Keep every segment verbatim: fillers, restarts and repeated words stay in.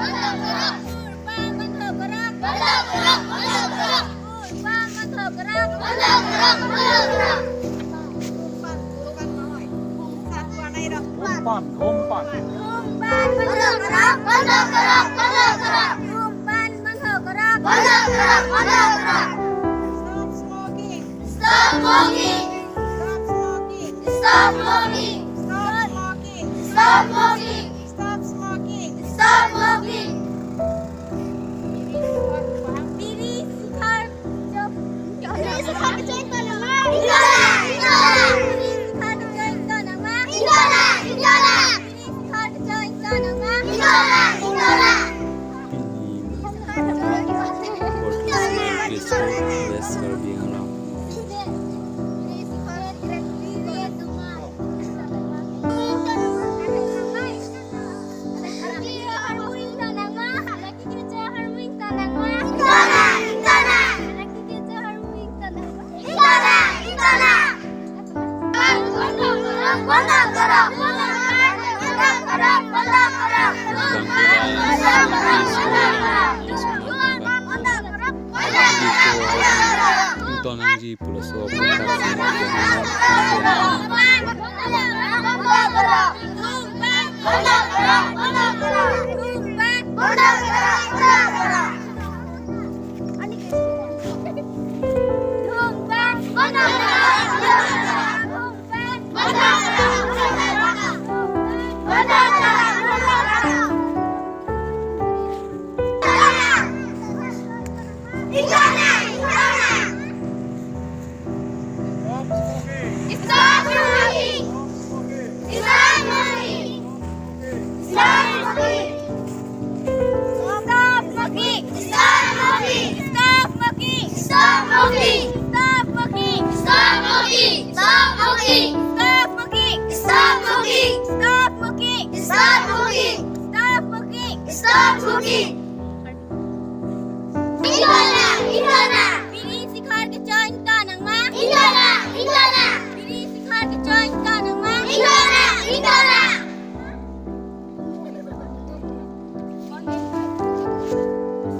Dhumpan bondho korok. Bondho korok, bondho korok. Dhumpan bondho korok. Bondho korok, bondho korok. Dhumpan, dhumpan bondho korok. Dhumpan, dhumpan. Dhumpan bondho korok. Bondho korok, bondho korok. Dhumpan bondho korok. Bondho korok, bondho korok. Stop smoking. Stop smoking. Stop smoking. Stop smoking. Stop smoking. Stop smoking. Stop smoking. Stop smoking. Biri sikhar jo-, biri sikhar kecho ington nangma. Ington nang, ington nang. Biri sikhar kecho ington nangma. Ington nang, ington nang. Biri sikhar kecho ington nangma. Ington nang, ington nang. Pini Borthoi Soul L P School, West Karbi Anglong. Ington nangji pulo so aputhak si. Stop smoking! Stop smoking! Stop smoking! Stop smoking! Stop smoking! Stop smoking! Stop smoking! Stop smoking! Ington nang, ington nang. Biri sikhar kecho ington nangma. Ington nang, ington nang. Biri sikhar kecho ington nangma. Ington nang, ington nang.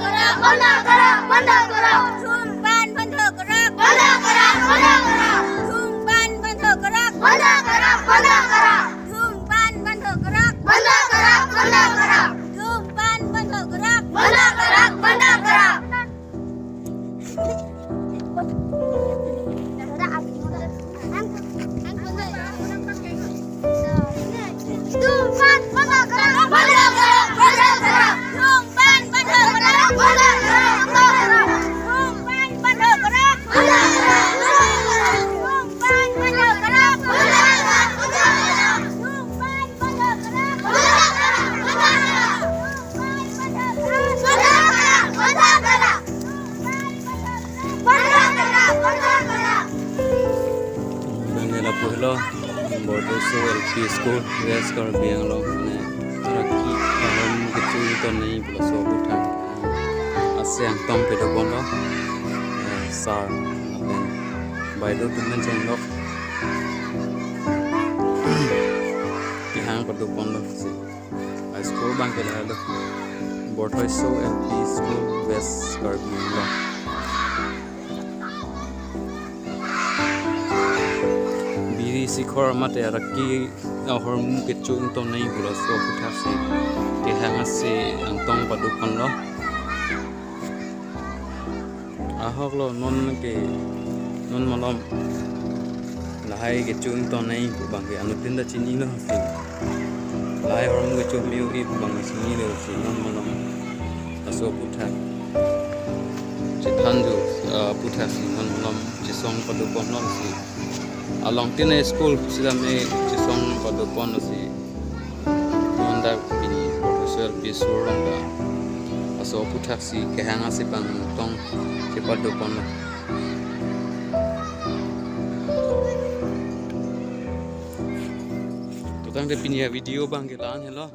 Korok, bondho korok, bondho korok. Dhumpan bondho korok. Bondho korok, bondho korok. Dhumpan bondho korok. Bondho korok, bondho korok. Dhumpan bondho korok. Bondho korok, bondho korok. Dhumpan bondho korok. Bondho korok, bondho korok. Dhumpan bondho korok. Bondho korok, bondho korok. Dhumpan bondho korok. Bondho korok, bondho korok. Dhumpan bondho korok. Bondho korok, bondho korok. Bang lapu helo, Borthoi Soul L P School, West Karbi Anglong, mane, araki ahormu kecho ington nangji pulo so aputhak asi angtong pado ponlo, eh, sir lapen baideo atum pen chenglok kehang pado ponlo si. High school bang ke lahelo, Borthoi Soul L P School, West Karbi Anglong. Biri sikhar mate araki ahormu kecho ington nangji pulo so aputhak si kehang asi angtong pado ponlo. Ahok lo non ke, non malom lahai kecho ington nangji pu bang ke anuttin ta chinilo si. Lahai ahormu kecho me-o-e pu bang ke chinilo si non malom laso aputhak chethan do, ah, aputhak si non malom chesong pado ponlo si. Along tin a-school sitame chesong pado ponlo si. Non dak pini Borthoi Soul L P School along ta laso aputhak si kehang asi angtong chepado ponlo. To tangte pini a-video bang ke la-an helo.